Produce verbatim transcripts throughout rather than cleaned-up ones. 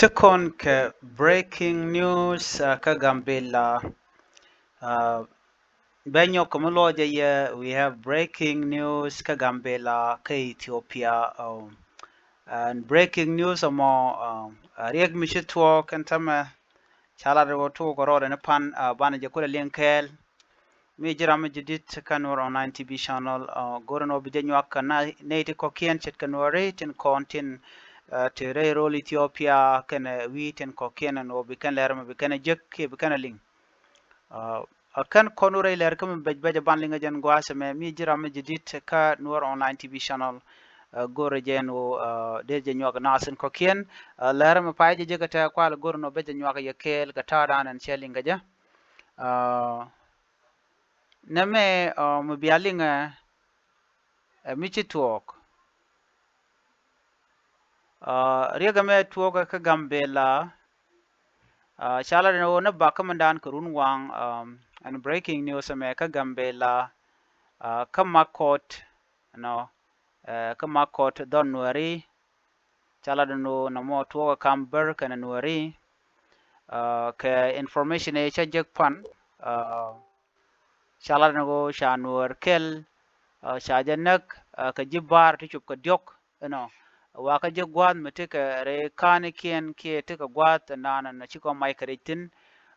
Ti kɔn kɛ breaking news, uh, kä Gambela. Uh, bɛ nyɔk kɛ mi lɔcɛ yɛ, we have breaking news kä Gambela kä Ethiopia. Um, and breaking news ɛmɔ, um, uh, riɛk mi ci tuɔɔk ɛn tämɛ ca lat rɛ wä tuɔɔk kɛ rɔɔdɛ ni pan, uh, banɛ jɛ kulɛ liŋ kɛɛl. Mi ji̱ ram mi ji̱ di̱t kä Nuer Online T V channel, uh, go̱rɛ ni wä bi jɛ nyuak kä na nɛy ti kɔ̱kiɛn ce̱tkɛ Nuɛri tin kɔn tin, uh, ti rɛy rol Ethiopia kɛnɛ wi̱i̱ tin kɔ̱kiɛn ɛn wä bi kɛn lɛr mɛ bi kɛn ɛ jek kiɛ bi kɛn ɛ liŋ. Uh, a kɛn kɔn wä rɛy lɛr kä mi bɛc bɛc ɛ ban liŋ ɛ jɛn gua̱a̱th ɛmɛ mi ji̱ ram mi ji̱ di̱t kä Nuer Online T V channel, uh, go̱rɛ jɛn wä, uh, dee jɛ nyuak nath in kɔ̱kiɛn, uh, lɛr mɛ pay jɛ jek ɛ tɛ kual go̱rɛ ni wä bɛ jɛ nyuak yɛ kɛɛl kɛ ta̱a̱ dan ɛn cɛ liŋ kɛ jɛ. Uh, nɛmɛ, uh, mi bia liŋɛ, uh, mi ci tuɔɔk. Uh, riɛk ɛmɛ tuɔɔk kä Gambela. Uh, ca lat ni wä ni bak kä mindan kɛ run waŋ, um, ɛn breaking news ɛmɛ kä Gambela. Uh, kä Makot, you know, uh, kä Makot dhɔn Nuɛri. Ca lat ni wä nɔmɔ tuɔɔk kä kam bär kɛnɛ Nuɛri. Uh, kɛ information ɛ ca jek pan, uh, ca lat ni ɣöö ca Nuäär kɛl, uh, ca jɛ näk, uh, kɛ ji̱ baar ti cop kɛ diɔ̱k, you know. Wakä ji̱ gua̱a̱th mi tekɛ rɛy ka̱nikiɛn kiɛ tekɛ gua̱a̱th ɛnan ɛn cikɔ mac kɛ rɛc thi̱n,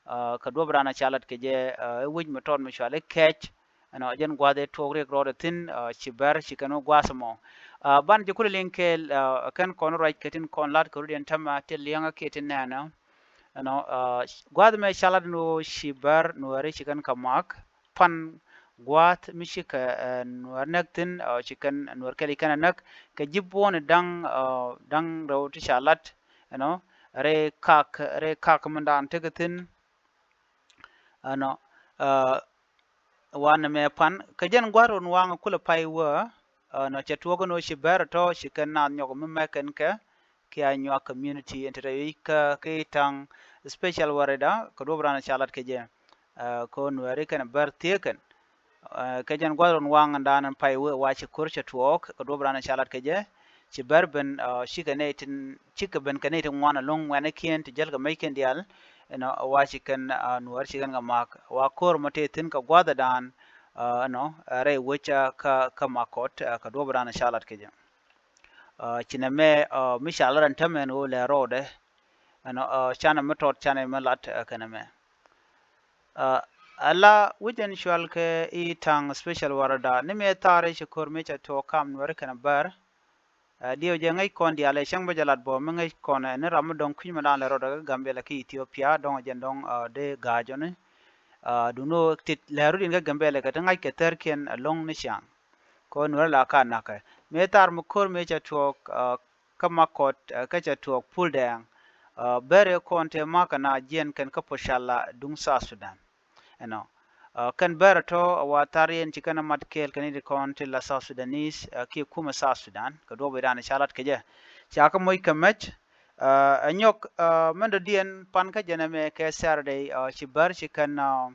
uh, kɛ duɔ̱p ran ca lat kɛ jɛ, uh, i̱ wi̱c mi tɔt mi cual i̱ kɛc, you know, jɛn gua̱a̱th i̱ tuɔɔk riɛk rɔɔdɛ thi̱n, uh, ci bär ci kɛn wä gua̱a̱th ɛmɔ. Uh, ban jɛ kulɛ liŋ kɛɛl, uh, kɛn kɔn ruac kɛ tin kɔn lat kɛ rut yɛn tämɛ ti liɛŋä kiɛ ti nɛɛnä. You know, uh, gua̱th mɛ ca lat ni wä ci bär Nuɛri ci kɛn kɛ mak pan gua̱th mi ci kɛ, uh, Nuɛr näk thi̱n, uh, ci kɛn Nuɛr kɛl ci kɛn ɛ näk kɛ ji̱ buɔ̱n da̱ŋ, uh, da̱ŋ rɛw ti ca lat, you know, rɛy kak, rɛy kak mindan tekɛ thi̱n. You know, uh, wanɛ mɛ pan kɛ jɛn gua̱r wun waŋ kulɛ pay wä, uh, nɔ cɛ tuɔk ni wä ci bär tɔ ci kɛn naath nyɔk mi mɛk kɛn kɛ kiɛ Anyuak community ɛn te rɛy kä ki taŋ special warida kɛ duɔp ran ca lat kɛ jɛ. Uh, kɛ Nuɛri kɛn bär thiee kɛn. Uh, kɛ jɛn gua̱r wun waŋ dan pay wä wa ci ko̱r cɛ tuɔk kɛ duɔp ran ca lat kɛ jɛ. Ci bär ben, uh, cikɛ nɛy tin, cikɛ ben kɛ nɛy ti ŋuan ɛlɔ̱ŋ ŋuɛnikiɛn ti jäl kɛ meckiɛn diaal. You know, wa ci kɛn, uh, Nuɛr ci kɛn kɛ mak wa ko̱r mɔ tëë thi̱n kɛ gua̱thɛ dan, uh, you know, uh, rɛy wec, uh, kä, kä Makot, uh, kɛ duɔ̱p dan ca lat kɛ jɛ. Uh, ci nɛmɛ, uh, mi ca lat ɛn tämɛ ɛn ɣöö lɛ rɔɔdɛ, you know, uh, canɛ mi tɔt canɛ mi lat, uh, kɛ nɛmɛ. Uh, ala wi̱c ɛn cual kɛ i̱ taŋ special warada ni mëë thaar i̱ ci ko̱r mëë ca tuɔɔk kam Nuɛri kɛnɛ bär. Uh, diɛw jɛ ŋäc kɔn diaal ɛ cäŋ bä jɛ lat bɔ mi ŋäc kɔn ɛ ni ram mi dɔ̱ŋ kui̱ny mi daan lɛ rɔɔdɛ kä Gambɛlɛ kä Ethiopia dɔ̱ŋ ɛ jɛn dɔ̱ŋ, uh, dee ga̱a̱c ɔni. Uh, duno tit lɛ rut in kä Gambɛlɛ kɛ ti ŋa̱c kɛ thär kiɛn ɛ lo̱ŋ ni ciaŋ. Kɛ ɣöö Nuɛri la ka nakä mëë thaar mi ko̱r mëë ca tuɔɔk, uh, kä Makot, uh, kä ca tuɔɔk Pul Dɛɛŋ. Uh, bär ɛ kɔn tëë makä na jiɛn kɛn kä Pocala duŋ South Sudan. You know, uh, kɛn bär tɔ, uh, wa thar yɛn ci kɛn a mat kɛɛl kɛn i̱ ti kɔn ti la South Sudanese, uh, kiɛ kumɛ South Sudan kɛ duɔp idan ca lat kɛ jɛ. Ca kä moc kɛ mɛc, uh, ɛ nyɔk, uh, mɛn dɔ̱diɛn pan kä jɛn ɛmɛ kɛ Saturday, uh, ci bär ci kɛn, uh,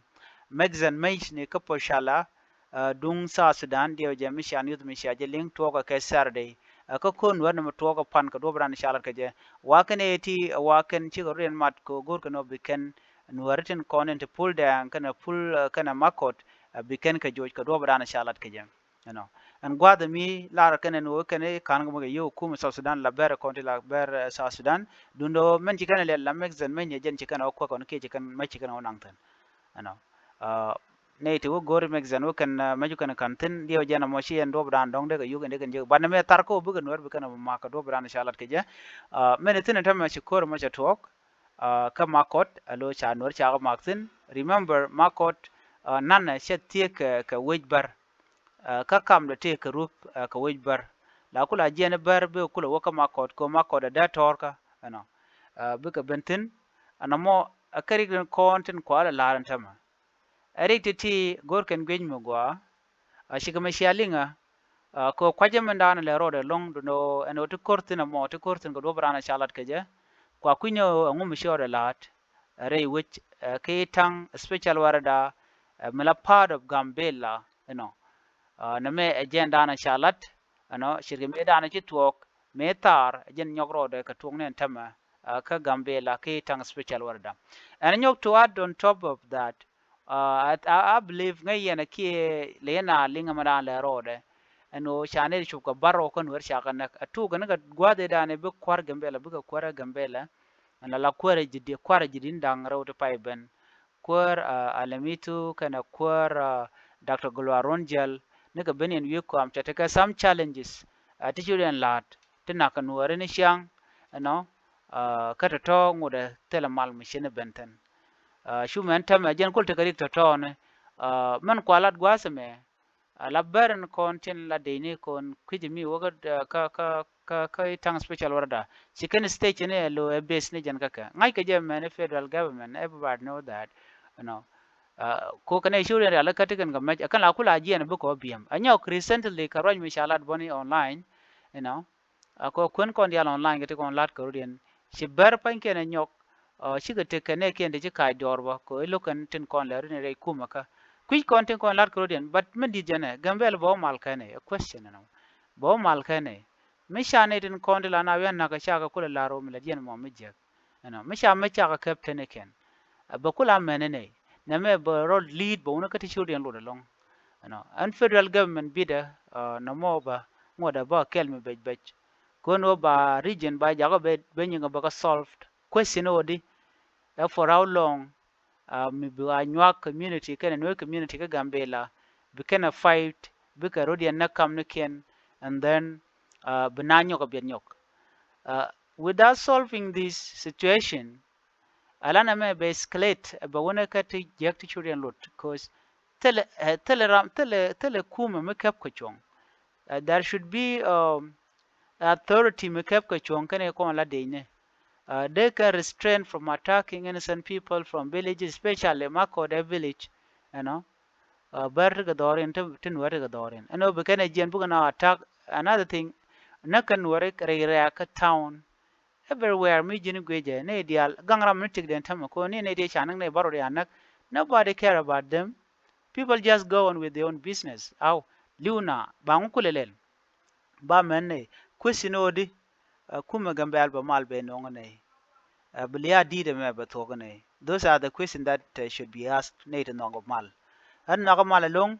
mɛgzɛn mɛc ni kä Pocala, uh, duŋ South Sudan diɛw jɛ mi cia niuth mi cia jɛ liŋ tuɔɔkɛ kɛ Saturday. Uh, kä ko̱n wär ni mi tuɔɔkɛ pan kɛ duɔp idan ca lat kɛ jɛ. Wa kɛn ɛ ti, uh, wa kɛn cikɛ rut yɛn mat kɛ go̱r kɛn ɔ bi kɛn Nuɛri tin kɔn in ti Pul Dɛɛŋ kɛnɛ Pul, uh, kɛnɛ Makot, uh, bi kɛn kɛ joc kɛ duɔp idan ca lat kɛ jɛ. You know, ɛn gua̱a̱th mi lar kɛn ɛn ɣöö kɛn i̱ ka̱n kɛ mɔ kɛ yio̱w kum South Sudan la bɛr kɔn ti la bɛr, uh, South Sudan. Duundɛ ɣöö mɛn ci kɛn ɛ liɛl la mɛk zɛn mɛn yɛ jɛn ci kɛn ɛ wä kuɛk kɔn kiɛ ci kɛn mɛc ci kɛn ɛ wä naŋ thi̱n. You know, uh, nɛy ti wä go̱o̱ri mɛk zɛn wä kɛn, uh, mɛc wä kɛn ka̱n thi̱n diɛw jɛn ɛmɔ ci ɛn duɔp idan dɔ̱ŋ dee kɛ yuk ɛn dee kɛn jek. Banɛ mɛ thar kä wä bikɛ Nuɛr bi kɛn ɛ mak kɛ duɔp idan ca lat kɛ jɛ. Uh, mɛn i̱ thi̱n ɛ tämɛ ci ko̱r ɛmɔ cɛ tuɔɔk. Uh, kä Makot, alo ca Nuɛr ca kɛ mak thi̱n. Remember, Makot, uh, nanɛ cɛ thiek kɛ, kɛ wec bär. Uh, kä kamdɛ tëë kɛ rup, uh, kɛ wec bär. La kula jiɛn bär bi kula wä kä Makot, kɛ Makot ɛ dee tɔɔrkä, you know. Uh, bikɛ ben thi̱n, ɛn ɛmɔ, uh, ɛ kɛ rik tin kɔn tin kualɛ la̱r ɛn tämɛ. Ɛ rik ti̱ti̱ go̱r kɛn guic mi gɔaa, a cikɛ mi cia liŋä, a kɛ kuacä mindan lɛ rɔɔdɛ lo̱ŋ duundɛ ɣöö ɛn ɣöö ti ko̱r thi̱n ɛmɔ, ti ko̱r thi̱n kɛ duɔ̱p raan ɛ ca lat kɛ jɛ. Kua kui̱nyɛ ɣöö ɛŋu mi ci rɔɔdɛ la̱a̱t, ɛ rɛy wec, ɛ, ki taŋ special warɛda, ɛ, mi la part of Gambela, you know. A, nɛmɛ ɛ jɛn dan ɛ ca lat, you know, cirkɛ mëë dan ɛ ci thuɔɔk, mëë thaar, ɛ jɛn nyɔk rɔɔdɛ kɛ tuɔɔk ni ɛn tämɛ, kä Gambela ki taŋ special wardä. And nyɔk to add on top of that, I believe ŋäc yɛn a kiɛ lɛ yɛn a liŋ ɛmɛ da̱a̱n lɛ rɔɔdɛ. Ɛn ɣöö ca nɛy ti cop kɛ bär rɔw kä Nuɛr ca kɛ näk. A tuk kɛ ni kɛ gua̱a̱th ëëdan ɛ bi kua̱r Gambela, bikɛ kuäärä Gambela. Ɛn la la kuäärä ji̱ di̱, kua̱rä ji̱ di̱ da̱ŋ rɛw ti pay ben. Kuäär Alamitu kɛnɛ kuäär Doctor Gulwa Ronjal, ni kɛ ben yɛn wi̱i̱ kɔam ca tekɛ some challenges ti ci rɔ yɛn la̱a̱t ti nak kɛ Nuääri ni ciaŋ, you know, kä tɔ̱tɔ̱ ŋotdɛ thilɛ mal mi ci ni ben thi̱n. Cu mɛn täämɛ jɛn kul tekɛ rik tɔ̱tɔ̱ni. Mɛn kua lat gua̱a̱th ɛmɛ, a la bär ɛn kɔn tin la dec ni kɔn kui̱c mi wä kä kä kä kä kä taŋ special wardä. Ci kɛn stage ni ɛ lo ɛ base ni jɛn kä kɛ ŋa̱c kɛ jɛ mɛn federal government, everybody know that, you know. Ko kɛn ɛ ci wä riɛn rial kä ti kɛn kɛ mɛc ɛ kɛn la kula jiɛn bi kɔ biɛm ɛ nyɔk recently kɛ ruac mi ca lat bɔni online, you know. A kɔ kuän kɔn dial online kɛ ti kɔn lat kɛ rut yɛn ci bär pany kɛn ɛ nyɔk. Cikɛ tek kɛ nɛɛkiɛn ti ci ka̱a̱c dɔɔr bä kɛ ɣöö i̱ lo̱k kɛn tin kɔn lɛ rut ni rɛy kumɛ kä kui̱c kɔn tin kɔn lat kɛ rut yɛn, but min di̱t jɛn ɛ Gambela bɛ wä mal kɛn ɛ, ɛ question ɛnɔ. Bɛ wä mal kɛn ɛ mi ca nɛy tin kɔn ti la na wi̱i̱ a na̱k ɛ cakɛ kulɛ la̱r ɣöö mi lät yɛn mɔ mi jiäk. Ɛnɔ mi ca mi cakɛ käp teni kɛn, ɛ bɛ kula mɛn ɛnɛ. Nɛmɛ bɛ rɔ lead bɛ wunä kä ti ci rut yɛn lot ɛlɔ̱ŋ. Ɛnɔ ɛn federal government bitdɛ nɔmɔ bä ŋuɔ̱tdɛ bä kɛl mi bec bec. Kön wä ba region ba jakä bɛ bɛ nyiŋ bä kä solved. Question wä di ɛ for how long mi bi a nyuak community kɛnɛ Nuer community kä Gambela bi kɛnɛ fight bikɛ rot yɛn nä kam ni kiɛn, and then bi na nyɔk a biɛt nyɔk. Without solving this situation, a lanɛ mɛ bɛ escalate bɛ wunɛ kä ti jiäk ti ci rot yɛn lot, 'cause thilɛ thilɛ ram thilɛ thilɛ kumɛ mi käp kɛ cuɔ̱ŋ. There should be authority mi käp kɛ cuɔ̱ŋ kɛnɛ kɔn la dec ni. They can restrain from attacking innocent people from villages, especially Makɔdɛ village, you know. Bär ti kɛ dhɔrin ti Nuɛr ti kɛ dhɔrin ɛn ɣöö bi kɛn ɛ jiɛn bikɛ na attack. Another thing, näk kɛ Nuɛr rɛy rɛ̈ɛ̈k kä town, everywhere mi ji̱n guiecɛ ni diaal gaŋ ram ni tikdɛn tämɛ kɔn ni ni ti ca näk ni bär rɔ diaal näk. Nobody care about them. People just go on with their own business. Aw, liw na ba ŋu kulɛ lɛl. Ba mɛn nɛy kuesin ɣöö di kumɛ Gambɛl bɛ mal bɛ nöŋ nɛy. Bi lia̱a̱ di̱i̱t ɛmɛ bɛ thuɔ̱k nɛy. Those are the question that should be asked nɛy ti nhɔk mal. Ɣän nhɔk mal ɛlɔ̱ŋ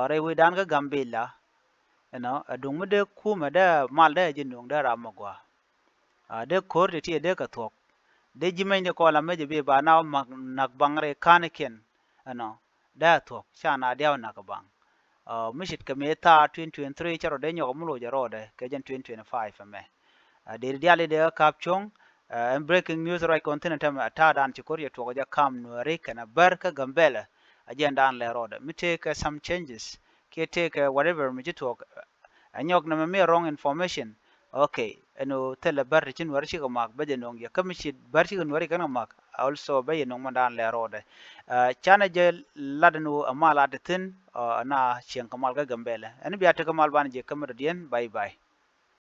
rɛy wecdan kä Gambila. Ɛnɔ ɛ duŋ mi dee kumɛ dee mal dee ɛ ji̱ nöŋ dee ram mɛ gua̱a̱. Dee ko̱r ti ti ɛ dee kɛ thuɔ̱k. Dee ji̱ mɛny ti kɔn la mecɛ bi ba na nak baŋ rɛy ka̱n ikiɛn. Ɛnɔ dee a thuɔ̱k ca na diaw nak baŋ. Mi ce̱tkɛ mëë thaar twenty twenty-three cä rɔ dee nyɔk mi loc ɛ rɔɔdɛ kɛ jɛn twenty twenty-five ɛmɛ. Deri diali dee kä ka̱p cuɔ̱ŋ. Ɛn breaking news ruac kɔn thi̱n ɛ tämɛ a ta̱a̱ dan ci ko̱r cɛ tuɔk jɛ kam Nuɛri kɛnɛ bär kä Gambɛlɛ. A jɛn dan lɛ rɔɔdɛ mi tëëkɛ some changes kiɛ tëëkɛ whatever mi ci tuɔk. Ɛ nyɔk nɛmɛ mi wrong information. Okay, ɛn ɣöö thilɛ bär ti ci Nuɛri cikɛ mak bä jɛ nöŋ yɛ kä mi ci bär cikɛ Nuɛri kɛn kɛ mak also bä yɛ nöŋ mɛn dan lɛ rɔɔdɛ. Canɛ jɛ lat ɛn ɣöö ɛ mal a ti thi̱n. Ɛn a cieŋ kɛ mal kä Gambɛlɛ ɛn bia tekɛ mal banɛ jɛ kä mi dɔ̱diɛn. Bye bye.